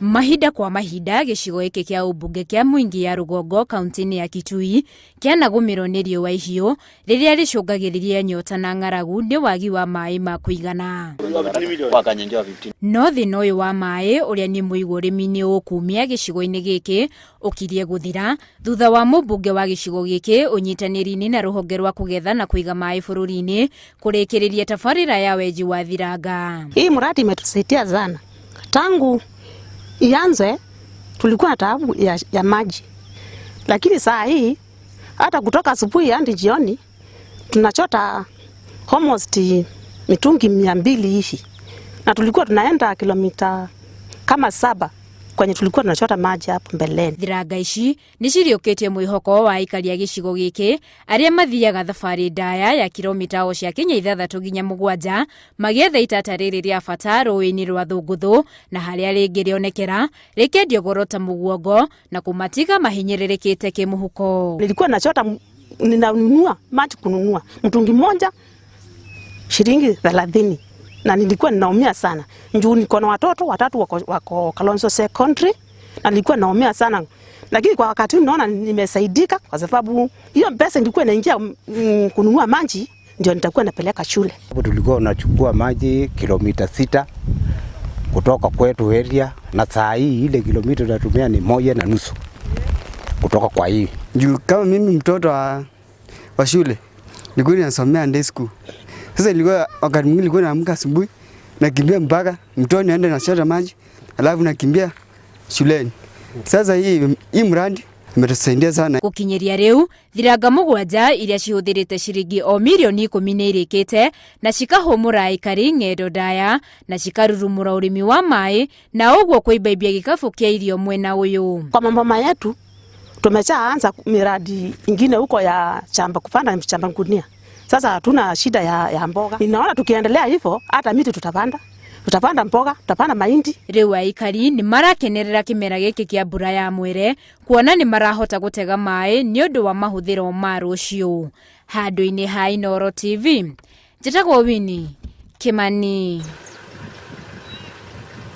Mahinda kwa mahinda gĩcigo gĩkĩ kĩa ũmbunge kĩa Mwingi ya Rũgongo kaunti-inĩ ya Kitui kĩanagũmĩrwo nĩ riũa ihiũ rĩrĩa rĩcũngagĩrĩria nyota na ng'aragu nĩ wagi wa maĩ ma kũigana. No thĩna ũyũ wa maĩ ũrĩa nĩ mũigũ ũrĩmi-inĩ ũkumia gĩcigo-inĩ gĩkĩ ũkirie gũthira thutha wa mũmbunge wa gĩcigo gĩkĩ ũnyitanĩri-inĩ na rũhonge rwa kũgetha na kũiga maĩ bũrũri-inĩ kũrĩkĩrĩria tabarĩra ya wenji wa Thiranga. Hii mradi imetusaidia sana. Tangu ianze tulikuwa na taabu ya maji, lakini saa hii hata kutoka asubuhi hadi jioni tunachota almost mitungi 200 hivi, na tulikuwa tunaenda kilomita kama 7 kwenye tulikuwa tunachota maji hapo mbeleni. Thiranga ici nĩ ciriũkĩtie mwĩhoko wa aikari a gĩcigo gĩkĩ arĩa mathiaga thabarĩ ndaya ya kilomita o cia kinya 6 nginya 7 magĩetha itata rĩrĩ rĩa bata rũĩ-inĩ rwa Thũngũthũ na harĩa rĩngĩ rĩonekera rĩkendio goro ta mũguongo na kũmatiga mahinyĩrĩrĩkĩte kĩmũhuko. Nilikuwa nachota, ninanunua maji, kununua mtungi mmoja shilingi 30, na nilikuwa ninaumia sana juu niko na watoto watatu wako Kalonzo Secondary, na nilikuwa naumia sana, lakini kwa wakati huu naona nimesaidika kwa sababu hiyo pesa nilikuwa inaingia kununua maji ndio nitakuwa napeleka shule. Hapo tulikuwa tunachukua maji kilomita 6 kutoka kwetu area, na saa hii ile kilomita tunatumia ni 1.5 kutoka kwa hii. Juu kama mimi mtoto wa shule nilikuwa ninasomea day school. Sasa ilikuwa wakati mwingine nilikuwa naamka asubuhi nakimbia mpaka mtoni naenda nachota maji alafu nakimbia shuleni. Sasa hii mradi imetusaidia sana. Gũkinyĩria rĩu thiranga 7 iria cihũthĩrĩte ciringi o mirioni 10 nĩ irĩkĩte na cikahũmũra aikari ng'endo ndaya na cikarurumũra ũrĩmi wa maĩ na ũguo kũimbaimbia gĩkabũ kĩa irio mwena ũyũ. Kwa maboma yetu tumeshaanza miradi ingine huko ya shamba, kupanda shamba gunia. Sasa hatuna shida ya mboga. Ninaona tukiendelea hivyo hata miti tutapanda. Tutapanda mboga, tutapanda mahindi. Rĩu aikari nĩ marakenerera kĩmera gĩkĩ kĩa mbura ya mwere kuona nĩ marahota gũtega maĩ nĩ ũndũ wa mahũthĩro ma rũciũ. Handũ-inĩ ha Inooro TV, njĩtagwo Winnie Kimani.